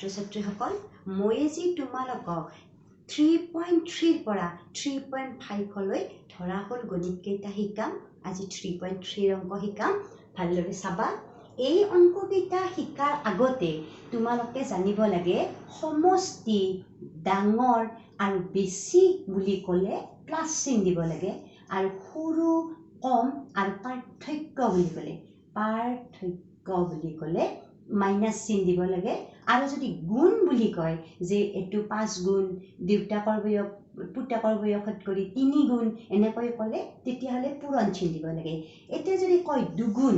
ছাত্ৰ ছাত্ৰীসকল, মই আজি তোমালোকক 3.3ৰ পৰা 3.5লৈ ধৰা হ'ল গণিতকেইটা শিকাম। আজি 3.3ৰ অংক শিকাম, ভালদৰে চাবা। এই অংককেইটা শিকাৰ আগতে তোমালোকে জানিব লাগে সমষ্টি ডাঙৰ আৰু বেছি বুলি ক'লে প্লাছ চিন দিব লাগে, আৰু সৰু কম আৰু পাৰ্থক্য বুলি ক'লে মাইনাছ চিন দিব লাগে। আৰু যদি গুণ বুলি কয় যে এইটো 5 গুণ, দেউতাকৰ বয়স পুতেকৰ বয়সত কৰি 3 গুণ, এনেকৈ ক'লে তেতিয়াহ'লে পূৰণ চিন দিব লাগে। এতিয়া যদি কয় দুগুণ,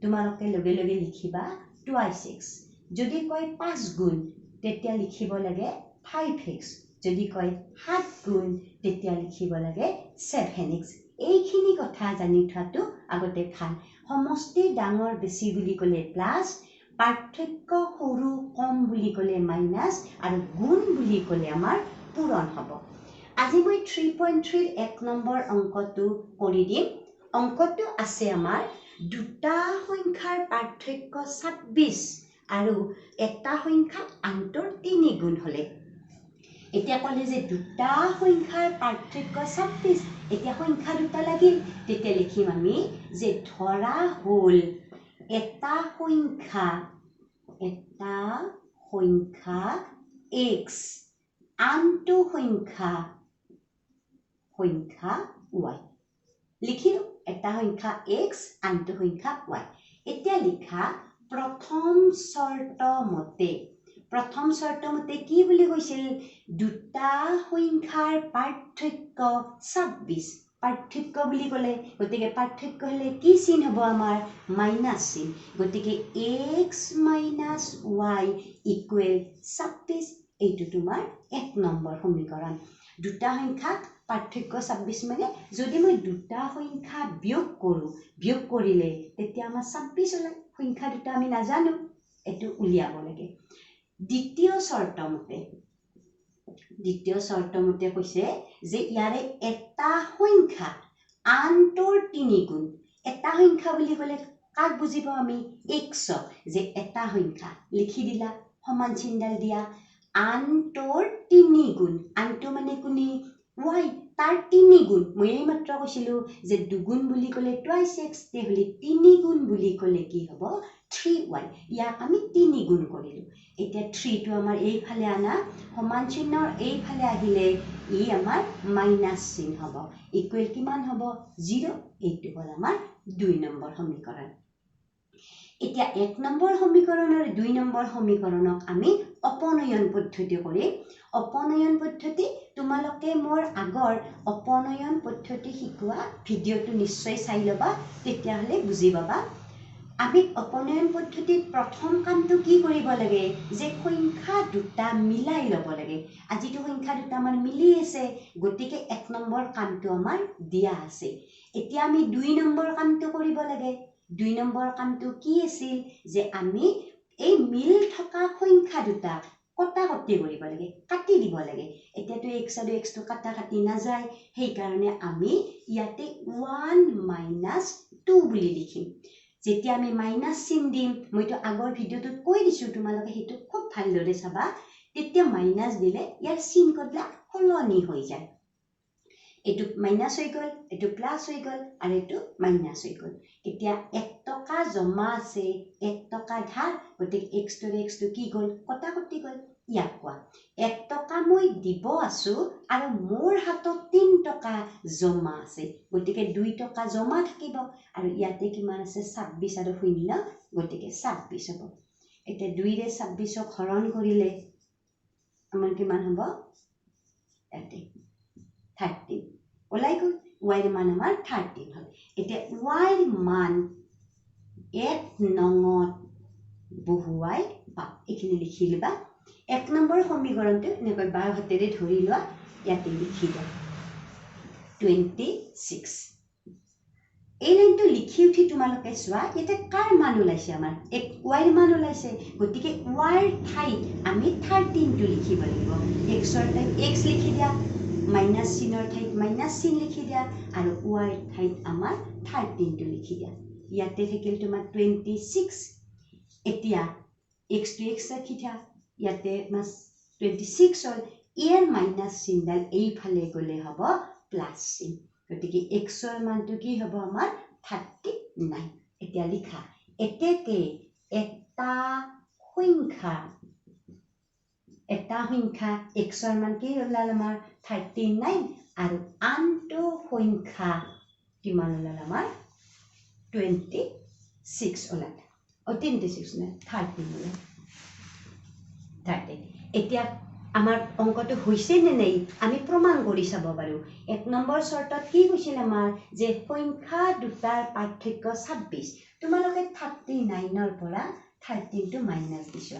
তোমালোকে লগে লগে লিখিবা 2x। যদি কয় 5 গুণ, তেতিয়া লিখিব লাগে 5x। যদি কয় 7 গুণ, তেতিয়া লিখিব লাগে 7x। এইখিনি কথা জানি থোৱাটো আগতে ভাল। সমষ্টি ডাঙৰ বেছি বুলি ক'লে প্লাছ, পাৰ্থক্য সৰু কম বুলি ক'লে মাইনাছ, আৰু গুণ বুলি ক'লে আমাৰ পূৰণ হ'ব। আজি মই 3.3ৰ 1 নম্বৰ অংকটো কৰি দিম। অংকটো আছে আমাৰ দুটা সংখ্যাৰ পাৰ্থক্য 26 আৰু এটা সংখ্যা আনটোৰ 3 গুণ হ'লে। এতিয়া ক'লে যে দুটা সংখ্যাৰ পাৰ্থক্য 26, এতিয়া সংখ্যা দুটা লাগিল, তেতিয়া লিখিম আমি যে ধৰা হ'ল এটা সংখ্যা এক্স, আনটো সংখ্যা ৱাই। লিখিলোঁ এটা সংখ্যা এক্স, আনটো সংখ্যা ৱাই। এতিয়া লিখা প্ৰথম চৰ্ত মতে কি বুলি কৈছিল? দুটা সংখ্যাৰ পাৰ্থক্য 26। পাৰ্থক্য বুলি ক'লে, গতিকে পাৰ্থক্য হ'লে কি চিন হ'ব আমাৰ? মাইনাছ চিন। গতিকে এক্স মাইনাছ ৱাই ইকুৱেল 26। এইটো তোমাৰ 1 নম্বৰ সমীকৰণ। দুটা সংখ্যাক পাৰ্থক্য 26 মানে যদি মই দুটা সংখ্যা বিয়োগ কৰোঁ, বিয়োগ কৰিলে তেতিয়া আমাৰ 26 ওলায়। সংখ্যা দুটা আমি নাজানো, এইটো উলিয়াব লাগে। দ্বিতীয় চৰ্ত মতে কৈছে যে ইয়াৰে এটা সংখ্যা আনটোৰ 3 গুণ। এটা সংখ্যা বুলি ক'লে কাক বুজিব আমি? এক্সক। যে এটা সংখ্যা লিখি দিলা, সমান চিনডাল দিয়া, আনটোৰ 3 গুণ। আনটো মানে কোনে? ৱাই, তাৰ 3 গুণ। মই এইমাত্ৰ কৈছিলোঁ যে দুগুণ বুলি ক'লে 2x, তেতিয়াহ'লে 3 গুণ বুলি ক'লে কি হ'ব? 3y। ইয়াক আমি 3 গুণ কৰিলোঁ। এতিয়া 3টো আমাৰ এইফালে আনা, সমান চিহ্নৰ এইফালে আহিলে ই আমাৰ মাইনাছ চিন হ'ব। ইকুৱেল কিমান হ'ব? 0। এইটো হ'ল আমাৰ 2 নম্বৰ সমীকৰণ। এতিয়া 1 নম্বৰ সমীকৰণ আৰু 2 নম্বৰ সমীকৰণক আমি অপনয়ন পদ্ধতি কৰিম। অপনয়ন পদ্ধতি তোমালোকে মোৰ আগৰ অপনয়ন পদ্ধতি শিকোৱা ভিডিঅ'টো নিশ্চয় চাই ল'বা, তেতিয়াহ'লে বুজি পাবা। আমি অপনয়ন পদ্ধতিত প্ৰথম কামটো কি কৰিব লাগে? যে সংখ্যা দুটা মিলাই ল'ব লাগে। আজিতো সংখ্যা দুটা আমাৰ মিলি আছে, গতিকে 1 নম্বৰ কামটো আমাৰ দিয়া আছে। এতিয়া আমি 2 নম্বৰ কামটো কৰিব লাগে। 2 নম্বৰ কামটো কি আছিল? যে আমি এই মিল থকা সংখ্যা দুটা কটাকটি কৰিব লাগে, কাটি দিব লাগে। এতিয়াতো এক্স আৰু এক্সটো কাটা কাটি নাযায়, সেইকাৰণে আমি ইয়াতে 1 - 2 বুলি লিখিম। যেতিয়া আমি মাইনাছ চিন দিম, মইতো আগৰ ভিডিঅ'টোত কৈ দিছোঁ, তোমালোকে সেইটো খুব ভালদৰে চাবা। তেতিয়া মাইনাছ দিলে ইয়াৰ চিনবিলাক সলনি হৈ যায়। এইটো মাইনাছ হৈ গ'ল, এইটো প্লাছ হৈ গ'ল, আৰু এইটো মাইনাছ হৈ গ'ল। এতিয়া 1 টকা জমা আছে, 1 টকা ধাৰ, গতিকে এক্সটোৰে এক্সটো কি গ'ল? কটাকটি গ'ল। ইয়াক কোৱা 1 টকা মই দিব আছোঁ আৰু মোৰ হাতত 3 টকা জমা আছে, গতিকে 2 টকা জমা থাকিব। আৰু ইয়াতে কিমান আছে? 26 আৰু 0, গতিকে 26 হ'ব। এতিয়া 2ৰে 26ক হৰণ কৰিলে আমাৰ কিমান হ'ব? ইয়াতে 13 ওলাই গ'ল। ৱাইৰ মান আমাৰ 13 হ'ল। এতিয়া ৱাইৰ মান 1 নঙত বহুৱাই পাম। এইখিনি লিখি ল'বা। 1 নম্বৰ সমীকৰণটো এনেকৈ বাওঁ হাতেৰে ধৰি লোৱা, ইয়াতে লিখি দিয়া 26। এই লাইনটো লিখি উঠি তোমালোকে চোৱা, ইয়াতে কাৰ মান ওলাইছে? আমাৰ এক ৱাইৰ মান ওলাইছে। গতিকে ৱাইৰ ঠাইত আমি 13টো লিখিব লাগিব। এক্সৰ ঠাইত এক্স লিখি দিয়া, মাইনাছ চিনৰ ঠাইত মাইনাছ চিন লিখি দিয়া, আৰু ৱাইৰ ঠাইত আমাৰ 13টো লিখি দিয়া। ইয়াতে থাকিল তোমাৰ 26। এতিয়া এক্সটো এক্স ৰাখি দিয়া, ইয়াতে 26 হ'ল, ইয়াৰ মাইনাছ চিনডাল এইফালে গ'লে হ'ব প্লাছ চিন। গতিকে এক্সৰ মানটো কি হ'ব আমাৰ 39। এতিয়া লিখা এতেকে এটা সংখ্যা, এটা সংখ্যা এক্সৰ মান কি ওলাল আমাৰ 39 আৰু আনটো সংখ্যা কিমান ওলাল আমাৰ 26 ওলাল, 26 ওলাল, 13 ওলাল, 13। এতিয়া আমাৰ অংকটো হৈছে নে নাই আমি প্ৰমাণ কৰি চাব পাৰোঁ। 1 নম্বৰ চৰ্তত কি কৈছিল আমাৰ যে সংখ্যা দুটাৰ পাৰ্থক্য 26। তোমালোকে 39ৰ পৰা 13টো মাইনাছ দিছা,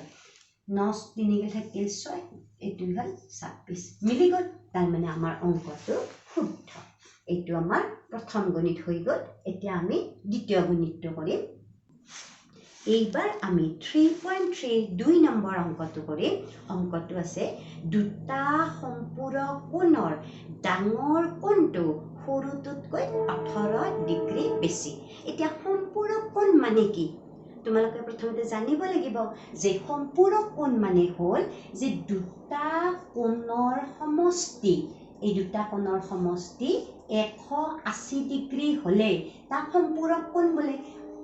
9 3 থাকিল 6, এইটো হ'ল 26, মিলি গ'ল। তাৰমানে আমাৰ অংকটো শুদ্ধ। এইটো আমাৰ প্ৰথম গণিত হৈ গ'ল। এতিয়া আমি দ্বিতীয় গণিতটো কৰিম। এইবাৰ আমি 3.3 2 নম্বৰ অংকটো কৰিম। অংকটো আছে দুটা সম্পূৰক কোণৰ ডাঙৰ কোণটো সৰুটোতকৈ 18 ডিগ্ৰী বেছি। এতিয়া সম্পূৰক কোণ মানে কি তোমালোকে প্ৰথমতে জানিব লাগিব যে সম্পূৰক কোণ মানে হ'ল যে দুটা কোণৰ সমষ্টি, এই দুটা কোণৰ সমষ্টি 180 ডিগ্ৰী হ'লে তাক সম্পূৰক কোণ বোলে।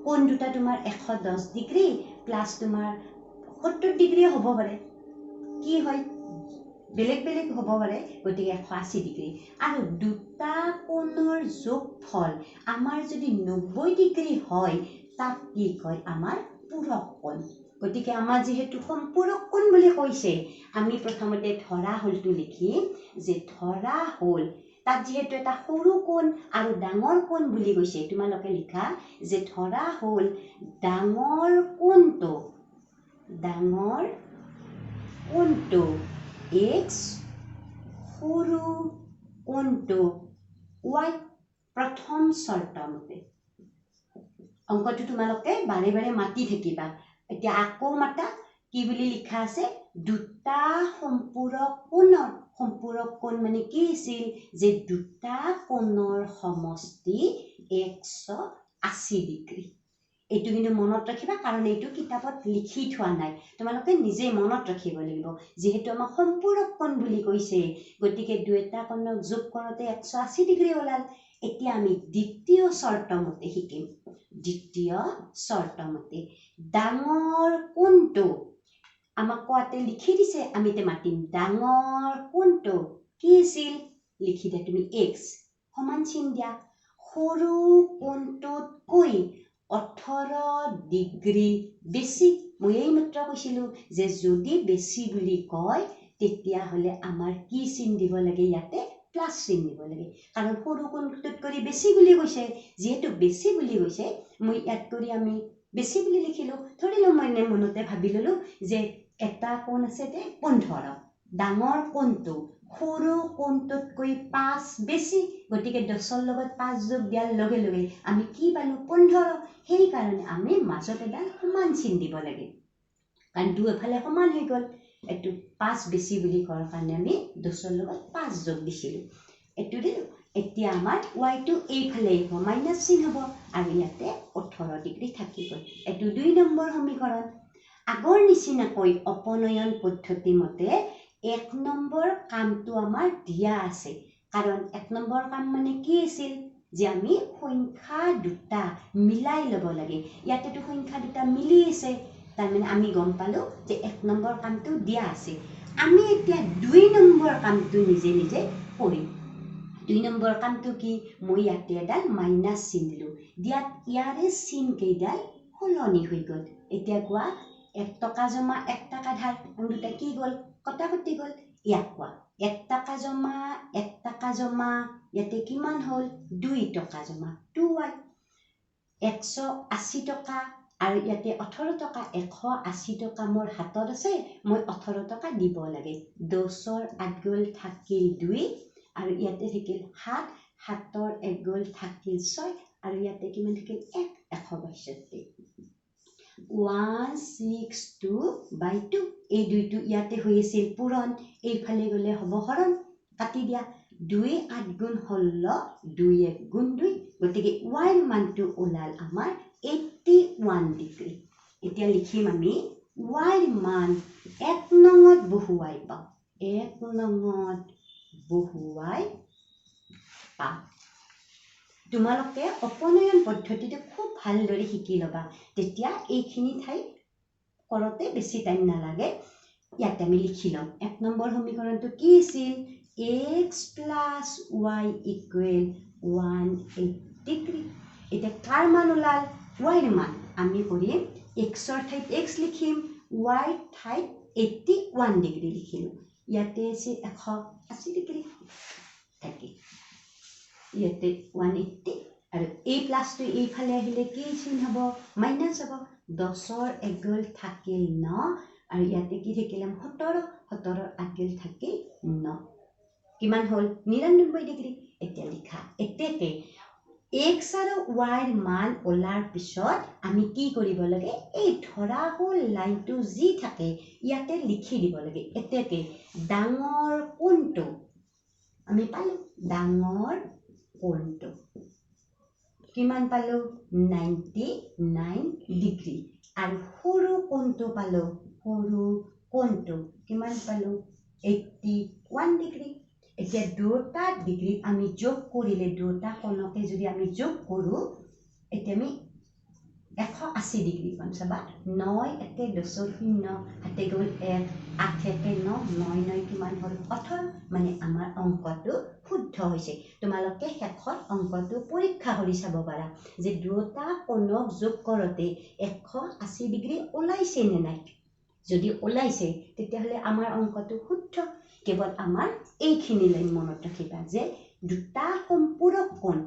কোণ দুটা তোমাৰ 110 ডিগ্ৰী প্লাছ তোমাৰ 70 ডিগ্ৰী হ'ব পাৰে, কি হয় বেলেগ বেলেগ হ'ব পাৰে, গতিকে 180 ডিগ্ৰী। আৰু দুটা কোণৰ যোগফল আমাৰ যদি 90 ডিগ্ৰী হয় তাক কি কয় আমাৰ পূৰক কোণ। গতিকে আমাৰ যিহেতু সম্পূৰক কোণ বুলি কৈছে, আমি প্ৰথমতে ধৰা হ'লটো লিখিম যে ধৰা হ'ল, তাত যিহেতু এটা সৰু কোণ আৰু ডাঙৰ কোণ বুলি কৈছে, তোমালোকে লিখা যে ধৰা হ'ল ডাঙৰ কোণটো, ডাঙৰ কোণটো এক্স, সৰু কোণটো ৱাই। প্ৰথম চৰ্ত মতে অংকটো তোমালোকে বাৰে বাৰে মাতি থাকিবা। এতিয়া আকৌ মাতা, কি বুলি লিখা আছে দুটা সম্পূৰক কোণৰ, সম্পূৰক কোণ মানে কি আছিল যে দুটা কোণৰ সমষ্টি 180 ডিগ্ৰী। এইটো কিন্তু মনত ৰাখিবা, কাৰণ এইটো কিতাপত লিখি থোৱা নাই, তোমালোকে নিজে মনত ৰাখিব লাগিব। যিহেতু আমাক সম্পূৰক কোণ বুলি কৈছে, গতিকে দুটা কোণক যোগ কৰোঁতে 180 ডিগ্ৰী ওলাল। এতিয়া আমি দ্বিতীয় চৰ্ত মতে শিকিম। দ্বিতীয় চৰ্ত মতে ডাঙৰ কোণটো আমাক কোৱাতে লিখি দিছে, আমি এতিয়া মাতিম ডাঙৰ কোণটো কি আছিল লিখি দিয়া তুমি এক্স, সমান চিন দিয়া, সৰু কোণটোতকৈ 18 ডিগ্ৰী বেছি। মই এইমাত্ৰ কৈছিলোঁ যে যদি বেছি বুলি কয় তেতিয়াহ'লে আমাৰ কি চিন দিব লাগে, ইয়াতে প্লাছ চিন দিব লাগে, কাৰণ সৰু কোণটোতকৈ বেছি বুলি কৈছে। যিহেতু বেছি বুলি কৈছে, মই ইয়াত কৰি আমি বেছি বুলি লিখিলোঁ। ধৰিলোঁ মই এনে মনতে ভাবি ল'লোঁ যে এটা কোণ আছে দে 15, ডাঙৰ কোণটো সৰু কোণটোতকৈ 5 বেছি, গতিকে 10ৰ লগত 5 যোগ দিয়াৰ লগে লগে আমি কি পালোঁ 15। সেইকাৰণে আমি মাজত এডাল সমান চিন দিব লাগে, কাৰণ দুয়োফালে সমান হৈ গ'ল। এইটো 5 বেছি বুলি কোৱাৰ কাৰণে আমি 10ৰ লগত 5 যোগ দিছিলোঁ, এইটো দিলোঁ। এতিয়া আমাৰ ৱাইটো এইফালে আহিব, মাইনাছ চিন হ'ব, আৰু ইয়াতে 18 ডিগ্ৰী থাকি গ'ল। এইটো 2 নম্বৰ সমীকৰণ। আগৰ নিচিনাকৈ অপনয়ন পদ্ধতি মতে 1 নম্বৰ কামটো আমাৰ দিয়া আছে, কাৰণ 1 নম্বৰ কাম মানে কি আছিল যে আমি সংখ্যা দুটা মিলাই ল'ব লাগে। ইয়াতেতো সংখ্যা দুটা মিলি আছে, তাৰমানে আমি গম পালোঁ যে 1 নম্বৰ কামটো দিয়া আছে। আমি এতিয়া 2 নম্বৰ কামটো নিজে নিজে কৰিম। 2 নম্বৰ কামটো কি, মই ইয়াতে এডাল মাইনাছ চিন দিলোঁ, দিয়াত ইয়াৰে চিন কেইডাল সলনি হৈ গ'ল। এতিয়া কোৱা 1 টকা জমা 1 টকা ধাৰ, দুটা কি গ'ল কটাকটি গ'ল। ইয়াক কোৱা 1 টকা জমা 1 টকা জমা, ইয়াতে কিমান হ'ল 2 টকা জমা, 2y। 180 টকা আৰু ইয়াতে 18 টকা, 180 টকা মোৰ হাতত আছে, মই 18 টকা দিব লাগে। 10ৰ 8 গ'ল থাকিল 2, আৰু ইয়াতে থাকিল 7, 7ৰ 1 গ'ল থাকিল 6, আৰু ইয়াতে কিমান থাকিল 1, 162। 162/2, এই দুইটো ইয়াতে হৈ আছিল পূৰণ, এইফালে গ'লে হ'ব হৰণ, কাটি দিয়া 2 8 গুণ 16, 2 1 গুণ 2, গতিকে ৱাইৰ মানটো ওলাল আমাৰ 81 ডিগ্ৰী। এতিয়া লিখিম আমি ৱাইৰ মান এক নঙত বহুৱাই পাওঁ, এক নঙত বহুৱাই পাওঁ। তোমালোকে অপনয়ন পদ্ধতিটো খুব ভালদৰে শিকি ল'বা, তেতিয়া এইখিনি ঠাই কৰোঁতে বেছি টাইম নালাগে। ইয়াতে আমি লিখি ল'ম। এক নম্বৰ সমীকৰণটো কি আছিল? X plus y equal 180 degree. এতিয়া কাৰ মান ওলাল? ৱাইৰ মান। আমি কৰিম এক্সৰ ঠাইত এক্স লিখিম, ৱাইৰ ঠাইত 81 ডিগ্ৰী লিখিলোঁ। ইয়াতে আছে 180 ডিগ্ৰী থাকে, ইয়াতে 180, আৰু এই প্লাছটো এইফালে আহিলে কি চিন হ'ব? মাইনাছ হ'ব। 10ৰ এগল থাকিল ন, আৰু ইয়াতে কি থাকিল? 17, 17ৰ আগেল থাকিল ন। কিমান হ'ল? 99 ডিগ্ৰী। এতিয়া লিখা, এতেকে এক্স আৰু ৱাইৰ মান ওলাৰ পিছত আমি কি কৰিব লাগে? এই ধৰা হ'ল লাইনটো যি থাকে ইয়াতে লিখি দিব লাগে। এতেকে ডাঙৰ কোণটো আমি পালোঁ, ডাঙৰ কোণটো কিমান পালোঁ? 99 ডিগ্ৰী। আৰু সৰু কোণটো পালোঁ, সৰু কোণটো কিমান পালোঁ? 81 ডিগ্ৰী। এতিয়া দুটা ডিগ্ৰী আমি যোগ কৰিলে, দুটা কোণকে যদি আমি যোগ কৰোঁ, এতিয়া আমি 180 ডিগ্ৰী পাম। চাবা, 9 1 10ৰ 0, হাতে গ'ল 1, 8 1 9, 9 9 কিমান হ'ল? 18। মানে আমাৰ অংকটো শুদ্ধ হৈছে। তোমালোকে শেষত অংকটো পৰীক্ষা কৰি চাব পাৰা যে দুটা কোণক যোগ কৰোঁতে 180 ডিগ্ৰী ওলাইছে নে নাই। যদি ওলাইছে তেতিয়াহ'লে আমাৰ অংকটো শুদ্ধ। কেৱল আমাৰ এইখিনি লাইন মনত ৰাখিবা যে দুটা সম্পূৰক কোণ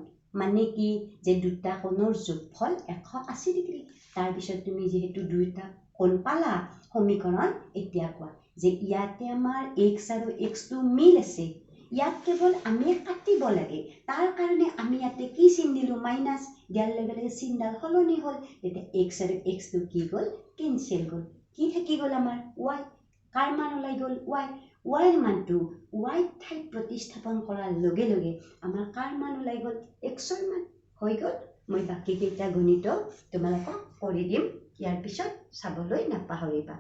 মানে কি, যে দুটা কোণৰ যোগফল 180 ডিগ্ৰী। তাৰপিছত তুমি যিহেতু দুটা কোণ পালা সমীকৰণ, এতিয়া কোৱা যে ইয়াতে আমাৰ এক্স আৰু এক্সটো মিল আছে, ইয়াত কেৱল আমি কাটিব লাগে। তাৰ কাৰণে আমি ইয়াতে কি চিন দিলোঁ? মাইনাছ। দিয়াৰ লগে লগে চিনডাল সলনি হ'ল, তেতিয়া এক্স আৰু এক্সটো কি গ'ল? কেঞ্চেল গ'ল। কি থাকি গ'ল আমাৰ? ৱাই। কাৰ মান ওলাই গ'ল? ৱাই। ৱাইৰ মানটো ৱাইৰ ঠাইত প্ৰতিস্থাপন কৰাৰ লগে লগে আমাৰ কাৰ মান ওলাই গ'ল? এক্সৰ মান হৈ গ'ল। মই বাকীকেইটা গণিত তোমালোকক কৰি দিম, ইয়াৰ পিছত চাবলৈ নাপাহৰিবা।